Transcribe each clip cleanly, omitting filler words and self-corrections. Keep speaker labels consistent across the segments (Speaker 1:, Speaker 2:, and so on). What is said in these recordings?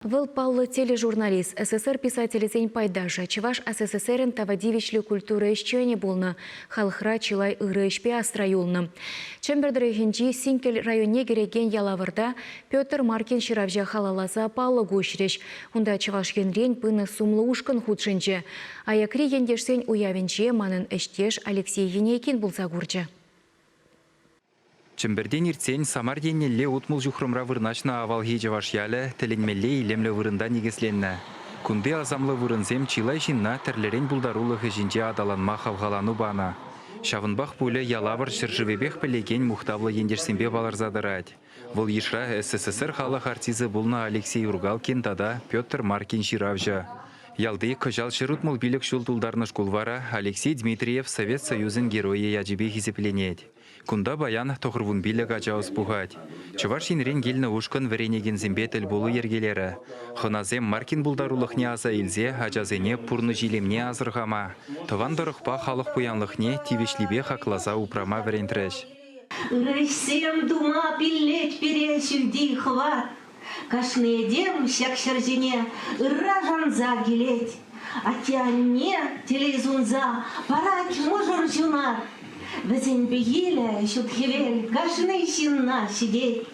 Speaker 1: Вӑл паллӑ тележурналист, СССР писателӗсен пайташӗ, Чӑваш АССРӗн тава тивӗҫлӗ культура ӗҫченӗ пулнӑ, халӑхра чылай ырӑ ӗҫпе асра юлнӑ. Чӗмпӗр тӑрӑхӗнчи Синкӗл районне кӗрекен Ялавӑрта Петр Маркин ҫыравҫа халалласа палӑк уҫрӗҫ. Унта Чӑваш Енрен пынӑ сумлӑ ушкӑн хутшӑнчӗ. Аякри ентешсен уявӗнче манӑн ӗҫтеш Алексей Енейкин пулса курчӗ.
Speaker 2: Чӗмпӗртен иртсен Самар еннелле 60 ҫухрӑмра вырнаҫнӑ авалхи чӑваш ялӗ тӗлӗнмелле илемлӗ вырӑнта никӗсленнӗ. Кунти асамлӑ вырӑнсем чылай ҫынна тӗрлӗрен пултарулӑх ӗҫӗнче аталанма хавхалану панӑ. Ҫавӑнпах пулӗ Ялавӑр ҫӗршывӗпех пӗлекен мухтавлӑ ентешсемпе палӑрса тӑрать. Вӑл йышра СССР халӑх артисчӗ пулнӑ Алексей Ургалкин тата Петр Маркин ҫыравҫӑ. Ялти кӑҫал 165 ҫул тултарнӑ шкул вара Алексей Дмитриев Совет Союзӗн Геройӗ ячӗпе хисепленет. Кунта паян 95 ача ӑс пухать. Чӑваш Енрен килнӗ ушкӑн вӗренекенсемпе тӗлпулу йӗркелерӗ. Хӑнасем Маркин пултарулӑхне аса илсе ачасене пурнӑҫ илемне асӑрхама, тӑван тӑрӑхпа халӑх пуянлӑхне тивӗҫлипе хакласа упрама вӗрентрӗҫ.
Speaker 3: Ырӑ ӗҫсем тума пиллет пире ҫӳлти хӑват. Кашни этем ҫак ҫӗр ҫине ырра шанса килет. Атте-анне телей сунса парать мӑшӑр ҫунат. Вӗсен пехилӗ ҫут хӗвел кашни ҫынна ҫитет.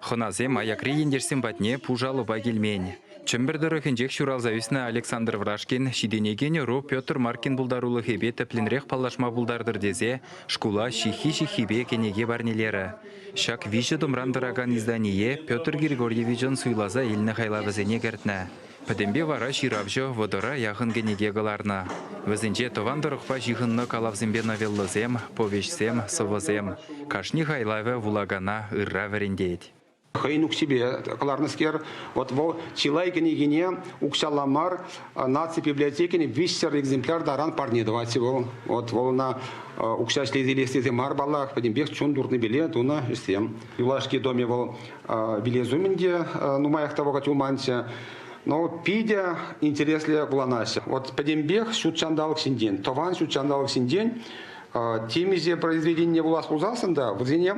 Speaker 2: Хӑнасем аякри ентешсем патне пуш алӑпа килмен. Чӗмпӗр тӑрӑхӗнчех ҫуралса ӳснӗ Александр Врашкин ҫитӗнекен ӑру Петр Маркин пултарулӑхӗпе тӗплӗнрех паллашма пултартӑр тесе шкула ҫыххи-ҫыххипе кӗнеке парнелерӗ. Ҫак виҫӗ томран тӑракан издание Петр Григорьевичӑн суйласа илнӗ хайлавӗсене кӗртнӗ. Пӗтӗмпе вара ҫыравҫӑ вӑтӑра яхӑн кӗнеке кӑларнӑ. Вӗсенче тӑван тӑрӑхпа ҫыхӑннӑ калавсемпе новеллӑсем, повеҫсем, сӑвӑсем. Кашни хайлавӗ вулакана ырра вӗрентет.
Speaker 4: Хӑйӗн укҫипе кӑларнӑскер, вот вӑл чылай кӗнекине укҫалла мар наци библиотекин 300 экземпляр таран парне тӑвать вӑл. Вот вӑл ӑна укҫа ӗҫлесе илес тесе мар паллах, пӗтӗмпех чун туртнипеле тунӑ ӗҫсем. Юлашки томе вӑл вилес умӗн те нумаях та вӑхӑт юлманччӗ. Но питӗ интереслӗ вуланаҫҫӗ. Вот пӗтӗмпех ҫут ҫанталӑк ҫинчен, тӑван ҫут ҫанталӑк ҫинчен темиҫе произведенине вулас пулсассӑн та вӗсене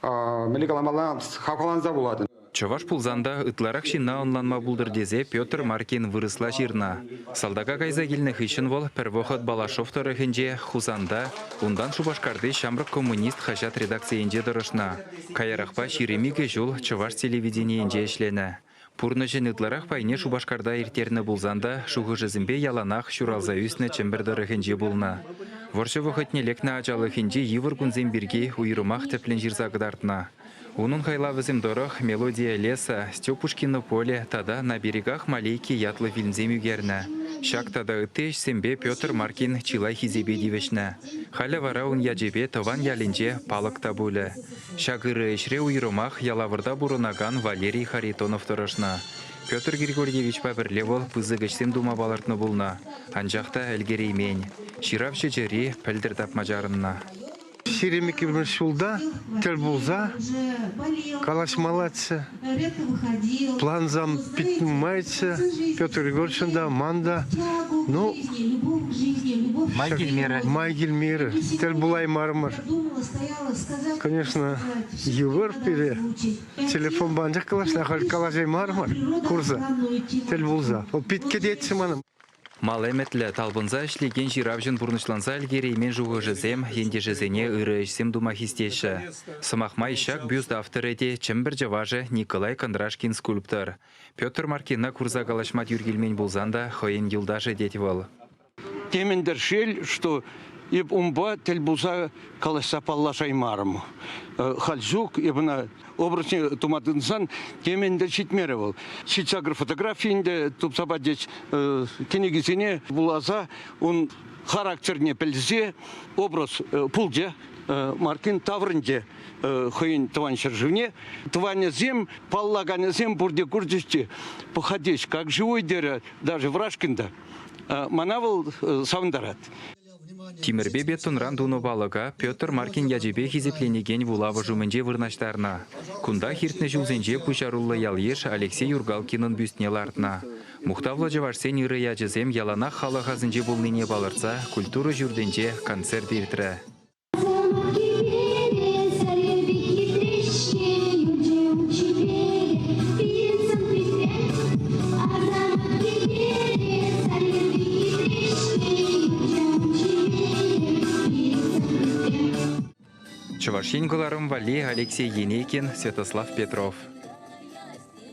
Speaker 4: мӗнле каламалла, хавхаланса вулатӑн.
Speaker 2: Чӑваш пулсан та ытларах ҫынна ӑнланма пултӑр тесе Петр Маркин вырӑсла ҫырнӑ. Салтака кайса килнӗ хыҫҫӑн вӑл пӗр вӑхӑт Балашов тӑрӑхӗнче, Хусанта, унтан Шупашкарти «Ҫамрӑк коммунист» хаҫат редакцийӗнче тӑрӑшнӑ. Каярахпа 22 ҫул чӑваш телевиденийӗнче ӗҫленӗ. Пурнӑҫӗн ытларах пайне Шупашкарта ирттернӗ пулсан та шухӑшӗсемпе яланах ҫуралса ӳснӗ Чӗмпӗр тӑрӑхӗнче пулнӑ. Вӑрҫӑ вӑхӑтне лекнӗ ачалӑхӗнчи йывӑр кунсем пирки уйрӑмах тӗплӗн ҫырса кӑтартнӑ. Унӑн хайлавӗсем тӑрӑх «Мелодия леса», «Степушкино поле» тата «На берегах Малейки» ятлӑ фильмсем ӳкернӗ. Ҫак тата ытти ӗҫсемпе Петр Маркин чылай хисепе тивӗҫнӗ. Халӗ вара ун ячӗпе тӑван ялӗнче палӑк та пулӗ. Ҫак ырӑ ӗҫре уйрӑмах Ялавӑрта пурӑнакан Валерий Харитонов тӑрӑшнӑ. Петр Григорьевичпа пӗрле вӑл пысӑк ӗҫсем тума палӑртнӑ пулнӑ, анчах та ӗлкӗреймен. Ҫыравҫӑ чӗри пӗлтӗр тапма чарӑннӑ.
Speaker 5: 22-мӗш ҫулта тӗл пулса калаҫмаллаччӗ. Плансам пит нумайччӗ. Петр Григорьевичӑн та, ман та. Ну,
Speaker 2: май килмерӗ.
Speaker 5: Май килмерӗ. Тӗл пулаймарӑмӑр. Конечно, йывӑр пире. Телефонпа анчах калаҫнӑ, халь калаҫаймарӑмӑр курса, тӗл пулса. Вӑл пит кӗтетчӗ мана.
Speaker 2: Мал ӗмӗтлӗ, талпӑнса ӗҫлекен ҫыравҫӑн пурнӑҫланса ӗлкӗреймен шухӑшӗсем ентешӗсене ырӑ ӗҫсем тума хистеҫҫӗ. Сӑмах май, ҫак бюст авторӗ те Чӗмпӗр чӑвашӗ Николай Кондрашкин скульптор. Петр Маркина курса калаҫма тӳр килмен пулсан та хӑйӗн юлташӗ тет вӑл.
Speaker 6: Темӗн-тӗр шел, что эп унпа тӗл пулса калаҫса паллашаймарӑм. Халь ҫук, эп ӑна образне тума тытӑнсан темӗн-тӗр ҫитмерӗ вӑл. Ҫитсакӑр фотографи ӗнтӗ тупса пачӗҫ, кӗнекисене вуласа ун характерне пӗлсе образ пулчӗ. Мартин таврӑнчӗ хӑйӗн тӑван ҫӗршывне. Тӑванӗсем, паллаканӗсем пурте курчӗҫ те, пӑхатеҫ, как живой терӗ даже Врашкин та. Мана вӑл савӑнтарать.
Speaker 2: Тимӗрпе бетонран тунӑ палӑка Петр Маркин ячӗпе хисепленекен вулавӑш умӗнче вырнаҫтарнӑ. Кунтах иртнӗ ҫулсенче пуҫаруллӑ ял-йыш Алексей Юргалкинӑн бюстне лартнӑ. Мухтавлӑ чӑвашсен ырӑ ячӗсем яланах халӑх асӗнче пулнине палӑртса культура ҫуртӗнче концерт иртрӗ. Чӑваш Ен кӑларӑм валли Алексей Енейкин, Святослав Петров.